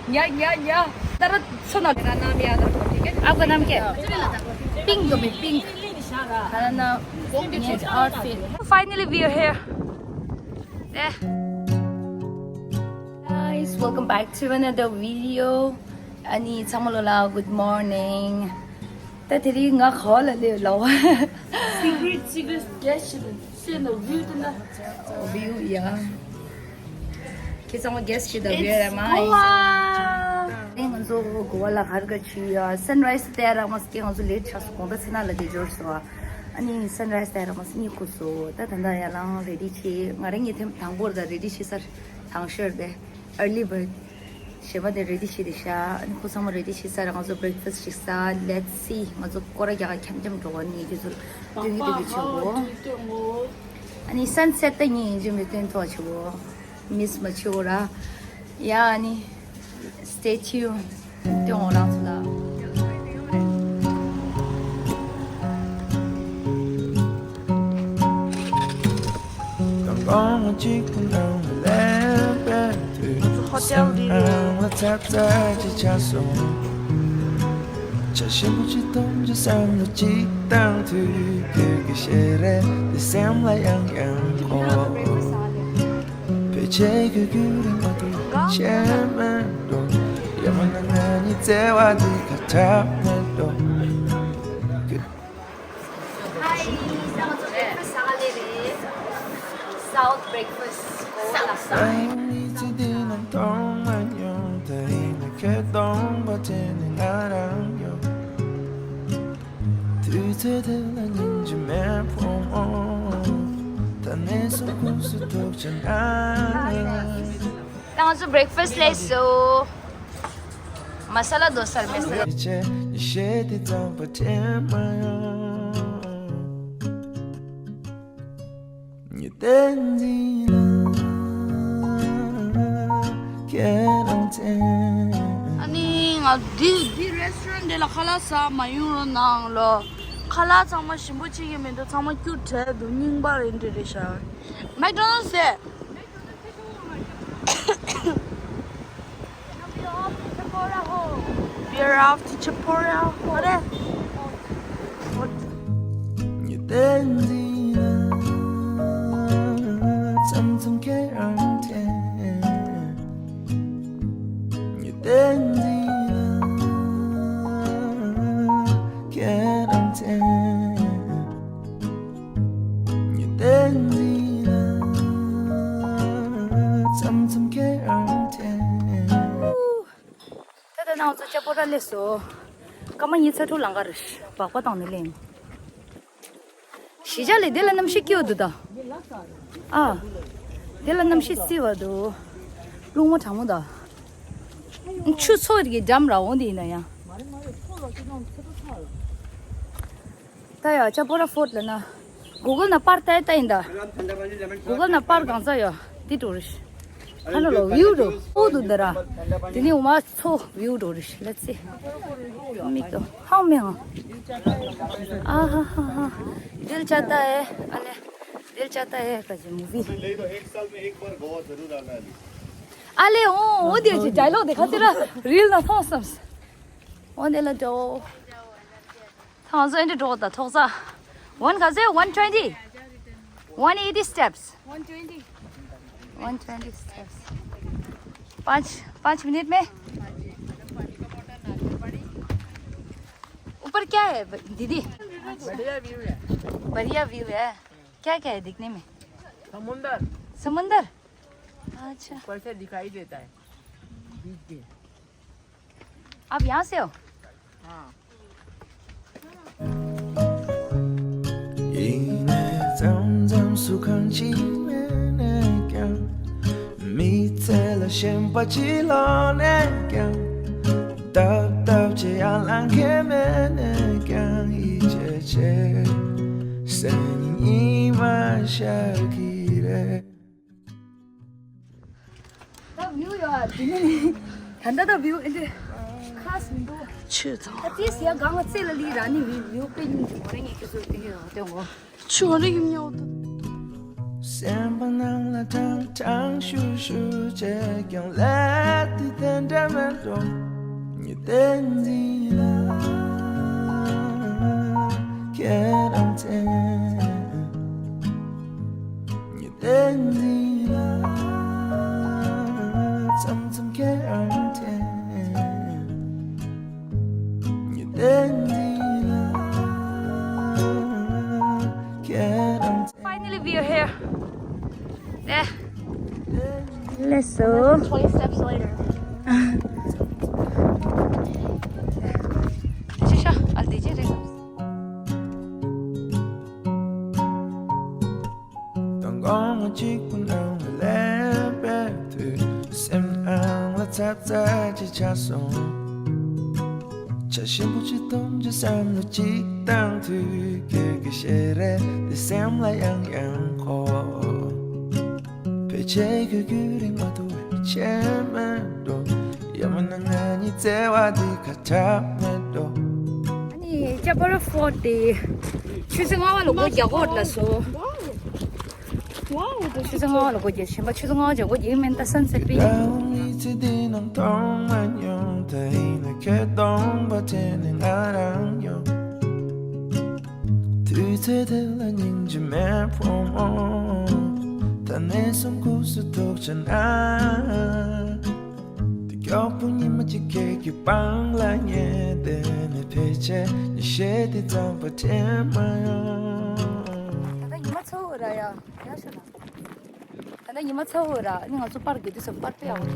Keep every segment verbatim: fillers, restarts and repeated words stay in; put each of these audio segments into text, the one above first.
ཉ་ཉ་ཉ། ད་ར་ཚོ་ན་ད་ནམ་ཡ་ད་ཐོ་ཏི་ཀེ། ཨ་ག་ནམ་ཀེ། པིང་གོ་མི་པིང་། ད་ན་ཉེ་ཨའུཊ་ཕིཊ། Finally we are here. Guys, welcome back to another video. ཨ་ནི་ཚང་མ་ལོ་ལ་good morning. ད་དེ་རིང་ང་ག་བ་ལ་སླེབས་ལོ། Secret, secret, yes, yes, yes, view དེ་ན། View, yeah. ཁྱེད་ཚང་མ་གེ་སི་ཅིག་དང་བེ་ར་མ་ཡིན། ཨེ་ང་ཚོ་གོ་བ་ལ་གར་ག་ཆུ་ཡ་སན་རའི་སི་ལྟ་ཡ་རག་མ་སྐྱེ། ང་ཚོ་ལེ་ཊི་ཆགས་སོང་། དགོང་དག་ཚེ་ན་ལ་དེ་འབྱོར་སོང་། ཨ་ནི་སན་རའི་སི་ལྟ་ཡ་རག་མ་སྐྱེ་གཉིད་ཁུག་སོང་། ད་ད་ལྟ་ཡར་ལངས་རེ་ཌི་བྱས། ང་རང་ངའི་ཐེམ་དང་པོར་ད་རེ་ཌི་བྱས་ཚར། དང་ཤོས་དེ་early bird གཞན་པ་དེ་རེ་ཌི་བྱས་ཏེ་ཤ། ཨ་ནི་ཁོ་ཚང་མ་རེ་ཌི་བྱས་ཚར། ང་ཚོ་བྷི་རེག་ཕ་སི་ཅིག་ཟ། Let's see ང་ཚོ་སྐོར་ར་རྒྱག་ག་འཁྱམ་འཁྱམ་འགྲོ་བ་ནི་དེ་ཚོ་སྟོན་གི་འདུག་གི་ཆེ་བོ། ཨ་ནི་སན་སེཊ་ད་ཉིན་ཡིན་གཅིག་མི་སྟོན་ཐོག་ཆེ་བོ། མིས་མ་བྱེད་འོ་ར། ཡ་ཨ་ནི་stay tuned སྟོན་འོ་རང་ཚོ་ལ། ང་ཚོ་ཧོ་ཊེལ་འདི་རེད། ཆ་ཞིམ་པོ་ཅིག་འཐུང་རྒྱུ་བསམ་བློ་ཅིག་བཏང་དུས། ཁྱོད་ཀྱི་ཞལ་རས་འདི་སེམས་ལ་ཡང་ཡང་འཁོར། ཕལ་ཆེར་ཁྱོད་ཁྱོད་རིང་མ་ཐུག་ཆད་མེད་འགྲོ། ཡང་མིན་ན་ང་གཉིས་བརྩེ་བ་འདི་ཁ་གྲག་མེད་འགྲོ། Hi, ང་ཚོ་བྷི་རེག་ཕ་སི་ཟ་ག་སླེབས་རེད། South Breakfast གོ་ལ་ས། ཨ་ནི་ཚེ་འདི་ནང་མཐོང་མ་མྱོང་། ད་ཡིན་ན་ཁྱོད་སྟོང་པ་དེ་ནི་ང་རང་ཡོད། དུས་ཚོད་དེ་ལ་སྙིང་རྗེ་མེད་ཕོ་མོ། ད་ནས་བཟུང་ཁུངས་སུ་ཐུག་ཆེན་ཨ། ད་ང་ཚོ་བྷི་རེག་ཕ་སི་སླེབས་སོང་། མ་ས་ལ་དོ་སར་མེད་ས། ཉི་ཤེལ་དེ་གཙང་པ་དྲན་མ་ཡོང་། ཉི་ཟླ་འཛིན་ལ་ཁྱེད་རང་བཙལ། ཨ་ནི་ང་འདི་འདི་རེ་སི་ཊོ་རན་འདི་ལ་ཁ་ལག་ཟ་མ་ཡོང་རོགས་གནང་ལོ། ཁ་ལག་ཚང་མ་ཞིམ་པོ་ཅིག་གི་མི་འདུག་ཚང་མ་སྐྱུར་བྲལ་འདུག་རྙིང་པ་རེད་འདྲ་རེད་ཤག་མེག་ཌོ་ནལ་སི་རེད། We're off to Chapora Hotel. ཉི་ཟླ་འཛིན་ལ་མཚམས་མཚམས་ཁྱེད་རང་དྲན། ཉི་ཟླ་འཛིན་ལ་ཁྱེད་རང་དྲན། ཉི་ཟླ་འཛིན་ལ་མཚམས་མཚམས་ཁྱེད་རང་དྲན། ད་ལྟ་ང་ཚོ་ཅ་པོ་ར་སླེབས་སོང་། སྐར་མ་ཉི་ཤུ་རྩ་དྲུག་ལང་ག་རེད། སྦག་སྦག་བཏང་ནས་སླེབས་ཡིན། གཞིས་ཆགས་ལས་དེ་ལ་གནམ་གཤིས་སྐྱིད་པོ་འདུག་ད། ཨ། དེ་ལ་གནམ་གཤིས་བསིལ་བ་འདུག་རླུང་མ་གྲང་མོ་ད། ཆུ་མཚོ་གི་འགྲམ་ར་འོང་དེ་ཡིན་ན་ཡང་། ད་ཡ་ཅ་པོ་ར་ཕོར་ཊི་ལ་ན། གུ་གལ་ན་པར་ལྟ་ལྟ་ཡིན་ད། གུ་གལ་ན་པར་གང་ས་ཡ། དེ་འགྲོ་རེད། ཁ་ལོ་ལོ་བིའུ་འགྲོ། ཨོ་འདུག་འདི་ར། དེ་ནི་འོ་མ་མཚོ་བིའུ་འགྲོ་རེད། Let's see. མིག་ཏོ་ཧང་མེ་ཧང་། ཨ་ཧ་ཧ་ཧ། दिल चाहता है अले दिल चाहता है का जो मूवी। नहीं तो एक साल में एक बार गोवा जरूर आना है। अले ओ ओ दे जी डायलॉग देखा तेरा रील ना था समस। ओ दे ला दो। ཐང་ཟོ་འདི་འགྲོ་ད་ཐོག་ས། One ག་ཚོད། One twenty. One eighty steps. One twenty. One twenty steps. पाँच पाँच मिनट में। ऊपर क्या है दीदी? बढ़िया व्यू है। बढ़िया व्यू है। क्या क्या है दिखने में? समुंदर। समुंदर। अच्छा। ऊपर से दिखाई देता है। बीच के। आप यहाँ से हो? हाँ। ཡིན་ནས་མཚམས་མཚམས་སུ་གང་ཅི་མེད་ནས་ཀྱང་། མི་ཚེ་ལ་ཞེན་པ་ཅི་ལོག་ནས་ཀྱང་། སྟབས་སྟབས་ཅི་ཡང་ལང་མཁན་མེད་ནས་ཀྱང་། ཡིད་ཆེས་ཆེ་སེམས་ཉིད་མ་ཤར་གི་རེད། ད་བིའུ་ཡོད་ཨ། དེ་ནས་ད་ལྟ་ད་བིའུ་ཨེ་འདྲ་ཁ་སུ་འདུག་ཆུ་ཚང་། ད་ཏིས་ཡ་གང་ང་རྩེ་ལ་ལི་ར་ནི་བིའུ་དཔེ་ཉུང་འདུག་ང་རང་ངས་ཁྱེད་ཚོར་སྟོན་གྱི་ཡོད་དེ་ངོ་། ཆུ་ང་རང་ཡིན་ཉོག་ཏུ། སེམས་པ་ནང་ལ་ཀྲང་ཀྲང་ཤུ་ཤུ་བྱས་ཀྱང་ལས་དེ་དེ་འདྲ། Finally, we are here. Yeah. Let's go. twenty steps later. དང་གོང་མ་གཅིག་པུ་ནང་ལ་སླེབས་པའི་དུས། སེམས་ནང་ལ་ཚ་ཚ་ཅིག་ཆགས་སོང་། བྱ་ཞིམ་པོ་ཅིག་འཐུང་རྒྱུ་བསམ་བློ་ཅིག་བཏང་དུས། སྐྱོ་སྐྱོ་ཞེ་རེ་འདི་སེམས་ལ་ཡང་ཡང་འཁོར། ཕལ་ཆེར་ཁོས་རྒྱུན་རིང་མ་ཐུབ་པའི་ཆད་མེད་འགྲོ། ཡང་མིན་ན་ང་གཉིས་བརྩེ་བ་འདི་ཁ་གྲག་མེད་འགྲོ། ཨ་ནི་ཅ་པ་ར་ཕོར་ཊི་དེ་ཆུ་ཚོད་ལྔ་པ་ལ་སྒོ་རྒྱག་གོ་ལ་སོ། ཆུ་ཚོད་ལྔ་པ་ལ་སྒོ་རྒྱག་ཞིམ་པ་ཆུ་ཚོད་ལྔ་པ་ལ་སྒོ་རྒྱག་མིན་ད་སན་སེ་པི། ད་འོང་ནི་ཚེ་འདི་ནང་མཐོང་མ་མྱོང་། ད་ཡིན་ན་ཁྱོད་གདོང་པ་དྲན་ནས་ང་རང་ཡོང་། དུས་ཚོད་དེ་ལ་སྙིང་རྗེ་མེད་ཕོ་མོ། ད་ནས་བཟུང་ཁུག་སུ་ཐུག་བྱ་ན། དེ་མགྱོགས་པོ་ཉི་མ་གཅིག་ཁྱེད་ཀྱི་པང་ལ་ཉལ་བསྡད་ནས། ཕལ་ཆེར་ཉི་ཤེལ་དེ་ཙམ་པ་དྲན་མ་ཡོང་། ད་ལྟ་ཉི་མ་ཚ་བོ་ར་ཡ་ཡ་ཤོད་ན། ད་ལྟ་ཉི་མ་ཚ་བོ་ར་ནི་ང་ཚོ་པར་དགོས་དུས་སུ་པར་དཔེ་ཡག་པོ་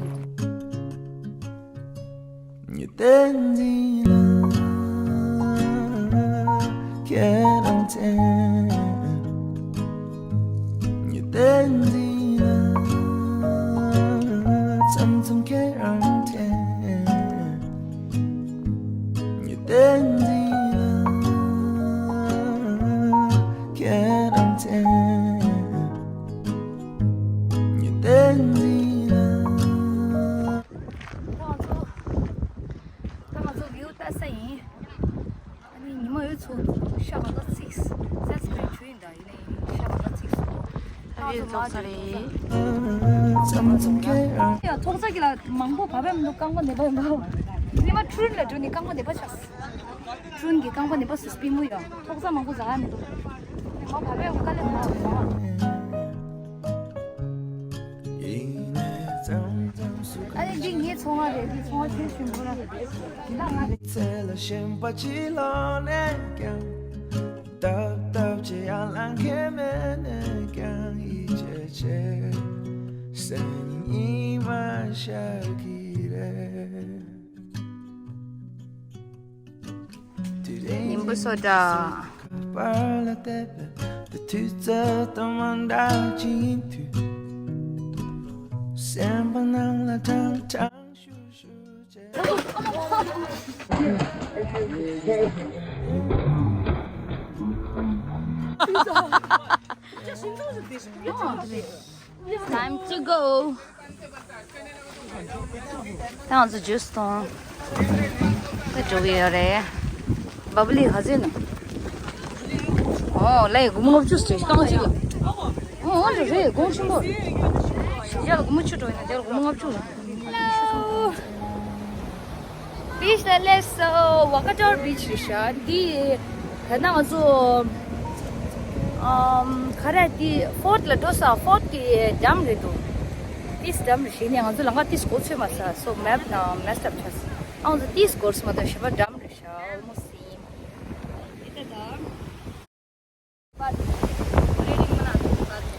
ཐེབས། ད་ང་ཚོ་ད་ང་ཚོ་བིའུ་ལྟ་ས་ཡིན། ཨ་ནི་ཉི་མ་འོད་ཚོ་ཤ་གང་ག་ཚིགས། སན་སི་ཀྲིན་བྱུགས་ཡིན་ད། ཡིན་ནའི་ཤ་གང་ག་ཚིགས་སོང་། ཨ་རི་རྫོགས་ས་རེད། ཡ་ཐོག་ས་གི་ལ་མང་པོ་བབས་མི་འདུག་རྐང་པ་ནད་པ་ཡིན་པ། ཉི་མ་ཁྲུན་ལ་འགྲོ་ནི་རྐང་པ་ནད་པ་ཆགས། ཁྲུན་གྱི་རྐང་པ་ནད་པ་སུ་སྤི་མོ་ཡོད། ཐོག་ས་མང་པོ་ཟ་ག་མི་འདུག་མ་བབས་དཀའ་ལས་མང་བ། ཨ་ནི་འདི་ངའི་ཚོང་བ་རེད། འདི་ཚོང་བ་ཆེ་ཞུ་འགྲོ་ན་འདི་ལ་ང་རེད། ཚེ་ལ་ཞེན་པ་ཅི་ལོག་ནས་ཀྱང་། སྟབས་སྟབས་ཅི་ཡང་ལང་ཁེ་མེད་ནས་ཀྱང་། ཡིད་ཆེས་ཆེ་སེམས་ཉིད་མ་ཤར་གི་རེད། ཉིན་པོ་སོ་འདྲ། Time to go. ད་ང་ཚོ་ཇུས་འཐུང་། ད་འགྲོ་གི་ཡོད་རེད། བ་བ་ལི་ག་ཚོད་ནི། ཨོ་ལའི་སྒོར་མོ་ལྔ་བཅུ་ཞིག་རེད། རྐང་གཅིག་ལ། ཨོ་ཨོ་འདྲ་རེད། གོང་ཆེན་པོ། ཞི་རྒྱ་ལ་སྒོར་མོ་བཅུ་འགྲོ་ཡིན་ན་དེ་ལ་སྒོར་མོ་ལྔ་བཅུ་ལ། Hello. Beach ལ་སླེབས་སོང་། ཝ་ཀ་ཏོར་བིཆ་རེད་ཤག་འདི་ད་ལྟ་ང་ཚོ་ཨམ་ག་རེ་འདི་ཕོར་ཊི་ལ་འགྲོ་ས། ཕོར་ཊི་གི་ཌམ་རེད་འདུག་ཏིས་ཌམ་རེད་ཤག་ནས་ང་ཚོ་ལམ་ཁ་ཏིས་གོ་ཚོད་མ་ས། སོ་མེབ་ནང་མེས་ཨབ་ཆགས་སོང་། ཨ་ང་ཚོ་ཏིས་གོ་སོང་མ་གཏོགས་གཞན་པ་ཌམ་རེད་ཤག Almost same. बाद। थोड़ी देर में आते हैं, बाद में।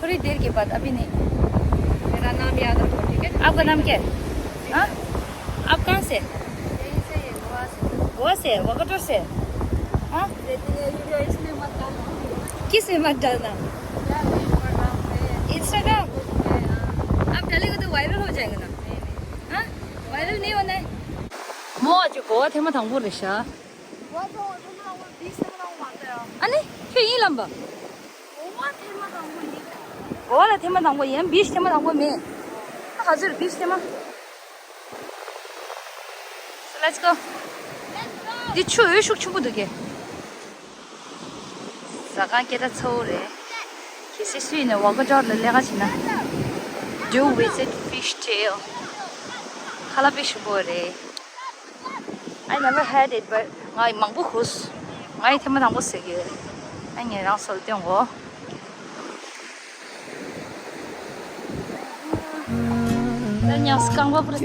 थोड़ी देर के बाद, अभी नहीं। मेरा नाम याद रखो, ठीक है? आपका नाम क्या है? हाँ? आप कहाँ से? यहीं से ही, गोवा से। गोवा से? वागाटोर से? हाँ? लेकिन ये वीडियो इसमें मत डालना। किस में मत डालना? क्या है, Instagram पे? Instagram? हाँ। आप डालेगा तो वायरल हो जाएगा ना। नहीं, नहीं। हाँ? वायरल नहीं होना है। 뭐 아주 고아 테마 당보르 ཤག་ཨ་ནི་ཁྱོད་ཡིན་ལམ་པ། གོ་བ་ལ་ཐེངས་མ་དང་པོ་ཡིན། བིཆ་ཐེངས་མ་དང་པོ་མིན། ད་ག་ཚོད་རེད་བིཆ་ཐེངས་མ། So let's go. འདི་ཆུ་འོད་ཤུགས་ཆེན་པོ་འདུག་གས། ཟ་ཁང་སྐད་གྲགས་ཚ་བོ་རེད། གལ་སྲིད་སུ་ཡིན་ནས་ཝ་ཀ་ཏོར་ལ་ལས་ཀ་བྱེད་ན། Do visit Fishtail. ཁ་ལག་དཔེ་ཞིམ་པོ་རེད། I never had it, but ང་མང་པོ་ཁུགས། ང་ཡི་ཐེངས་མ་དང་པོ་ཟེར་གི། ཨ་ངས་རང་ཚོ་ལ་སྟོན་གོ། ད་ཉག་སྐང་པ་པུ་ར།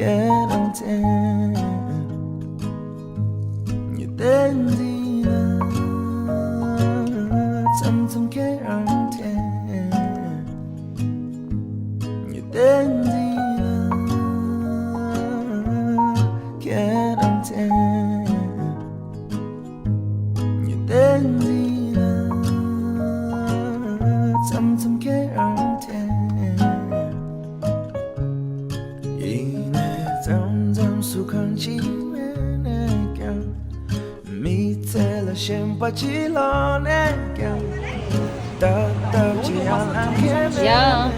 Yeah.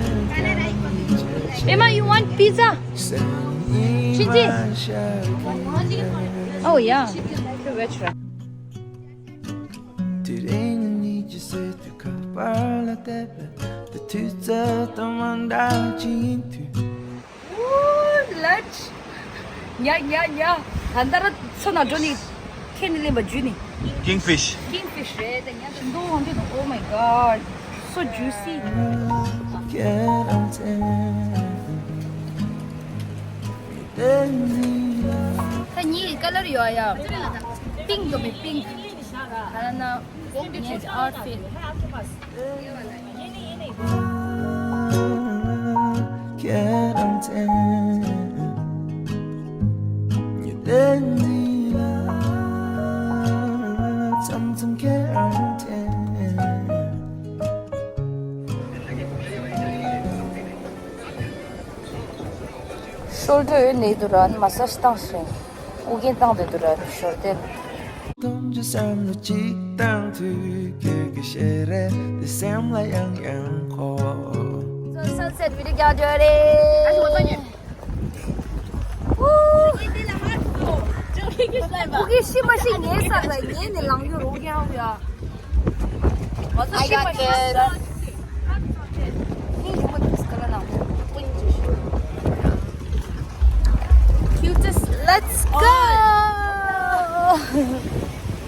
Emma, you want pizza? Chinchi? Oh, yeah. Veg wrap. Ooh, lunch. ཉ་ཉ་ཉ། ད་ལྟ་ར་མཚོ་ནང་འགྲོ་ནི། ཁྱེད་ནི་ལེན་པ་འཇུ་ནི། Kingfish. Kingfish རེད་ད་ཉ། ཞིམ་པོ་འོང་དུས། Oh my God, so juicy. ད་ཉིད་ཀི་ཀ་ལར་ཡོད་ཡ། Pink ཡོད་པའི་pink. ད་ན་ངའི་outfit. Shoulder ནས་དུ་ར་massage བཏང་སོང་། ཨུ་རྒྱན་བཏང་དེ་དུ་ར་ཞོར་དེ། གཏོང་རྒྱུ་བསམ་བློ་གཅིག་བཏང་དུས་ཁྱོད་ཀྱི་ཞལ་རས་དེ་སེམས་ལ་ཡང་ཡང་འཁོར། So sunset video རྒྱག་རྒྱུ་རེད། ཨུ་གི་ཤི་མ་ཤི་ཉལ་ས་ལ་ཉལ་ནས་ལངས་རྒྱུ་རོགས་རྒྱག་ཡ། I got this. Let's go.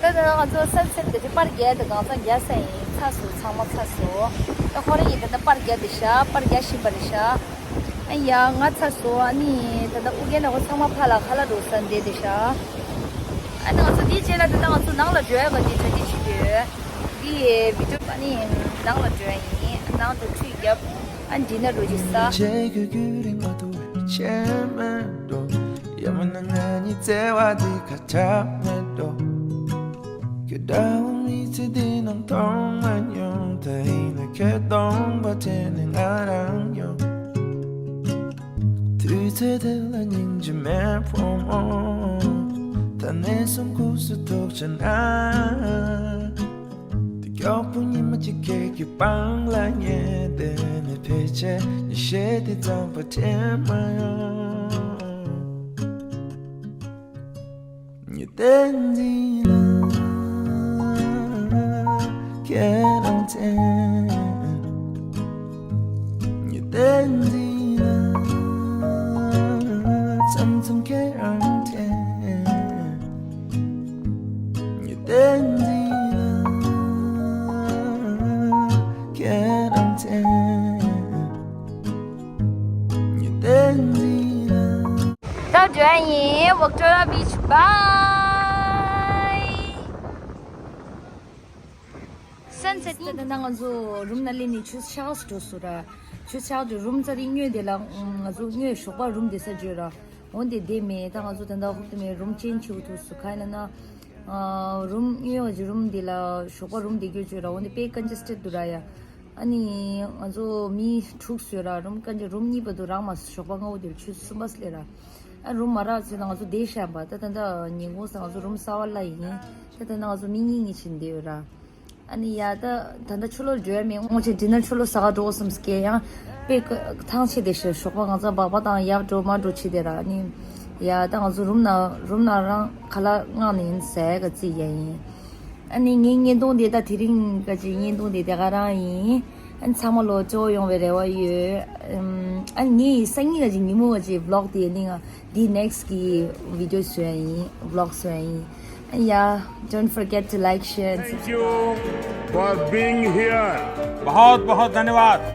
ད་ལྟ་ང་ཚོ་sunset དེ་རིང་པར་རྒྱག་དེ་གང་ཚང་རྒྱག་ས་ཡིན། ཚར་སོང་། ཚང་མ་ཚར་སོང་། ད་ཁོ་རང་ཡིན་ད་ལྟ་པར་རྒྱག་དེ་ཤག་པར་རྒྱག་བཞིན་པ་རེད་ཤག་ཨ་ཡ་ང་ཚར་སོང་། ཨ་ནི་ད་ལྟ་ཨུ་རྒྱན་ནས་ཁོ་ཚང་མ་ཕར་ལ་ཁ་ལག་འགྲོ་ས་འདེད་དེ་ཤག་ཨ་ནི་ང་ཚོ་དེའི་རྗེས་ལ་ད་ལྟ་ང་ཚོ་ནང་ལ་འགྲོ་ཡ་ག་དེ་གྲ་སྒྲིག་བྱེད་དུས། འདི་ཡི་video ཨ་ནི་ནང་ལ་འགྲོ་ཡ་ཡིན། ནང་དུ་ཁྲུས་བརྒྱབ། ཨ་dinner རུ་ཅིག་ཟ། དུས་ཚོད་དེ་ལ་སྙིང་རྗེ་མེད་ཕོ་མོ། ད་གནས་གསུམ་ཁུག་སུ་ཐུག་ཆ་ན། དེ་མགྱོགས་པོ་ཉི་མ་གཅིག་ཁྱེད་ཀྱི་པང་ལ་ཉལ་དེ་ནས་ཕལ་ཆེར་ཉི་ཤེལ་དེ་རྩམ་པ་དྲན་མ་ཡོང་། ཉི་ཟླའི་འཛིན་ལ་ཁྱེད་རང་མཚན། ཉི་ཟླའི་འཛིན་ལ་མཚམས་མཚམས་ཁྱེད་རང་མཚན། ཉི་ཟླའི་འཛིན་ལ་ཁྱེད་རང་མཚན། ཉི་ཟླའི་འཛིན་ལ། ད་འགྲོ་ཡ་ཡིན། Victoria Beach. Bye. Sunset. ད་ལྟ་ང་ཚོ་རུམ་ནང་སླེབས་ནས་ཆུ་ཚོད་ཕྱེད་ཀ་ཙམ་འགྲོ་སོང་ར། ཆུ་ཚོད་ཕྱེད་ཀ་དེ་རུམ་རྩ་རིག་དངོས་དེ་ལ་ང་ཚོ་དངོས་ཞོགས་པ་རུམ་དེ་ས་བརྗོད་ར། འོན་ཏེ་དེ་མེད། ད་ང་ཚོ་ད་ལྟ་ཧོབ་ཏེ་མེད། རུམ་ཅེན་ཇི་བྱེད་དགོས་ཐུག་སོང་། ག་ཡིན་ལབ་ན། ཨ་རུམ་དངོས་ཀྱི་རུམ་དེ་ལ་ཞོགས་པ་རུམ་དེ་བརྗོད་བརྗོད་ར། འོན་ཏེ་དཔེ་congested འདུག་ར་ཡ། ཨ་ནི་ང་ཚོ་མི་དྲུག་བཟོས་ར། རུམ་ཀ་འདི་རུམ་གཉིས་པ་དུ་རང་མ་ཞོགས་པ་སྔ་བོ་དེར་ཆུ་ཚོད་གསུམ་པ་སླེབས་ར། ཨ་རུམ་མ་རག་ཚེ་ན་ང་ཚོ་བསྡད་ཤག་པ། ད་ད་ད་ཉིན་གུང་ས་ང་ཚོ་རུམ་གསར་པ་གླ་ཡིན། ད་ད་ན་ང་ཚོ་མི་གཉིས་གཉིས་ཕྱིན་བསྡད་ཡོད་ར། ཨ་ནི་ཡ་ད་ད་ད་ཆུ་ལོག་འགྲོ་ཡ་མེད། སྔོན་ཆད་dinner ཆུ་ལོག་ཟ་ག་འགྲོ་བསམ་སྐད་ཡང་དཔེ་ཐང་ཆད་བསྡད་ཤག་ཞོགས་པ་ང་ཚོ་སྦག་སྦག་བཏང་ཡར་འགྲོ་མར་འགྲོ་བྱེད་བསྡད་ར། ཨ་ནི་ཡ་ད་ང་ཚོ་རུམ་ན་རུམ་ན་རང་ཁ་ལག་མངགས་ནས་ཡིན་ཟས་ག་རྩིས་ཡ་ཡིན། ཨ་ནི་ངའི་བརྙན་ཐུང་འདི་ད་དེ་རིང་ག་ཅིག་བརྙན་ཐུང་འདི་དེ་ག་རང་ཡིན། ཨ་ཚང་མ་ལོ་གཅིག་ཡོང་བའི་རེ་བ་ཡོད། ཨམ། ཨ་ངས་སང་ཉིན་ག་ཅིག་ཉིན་མོ་ག་ཅིག་vlog དེ་ནི་ང་འདི་next གི་video བཟོ་ཡ་ཡིན། Vlog བཟོ་ཡ་ཡིན། ཨ་ཡ། Don't forget to like, share and Thank you for being here. बहुत बहुत धन्यवाद।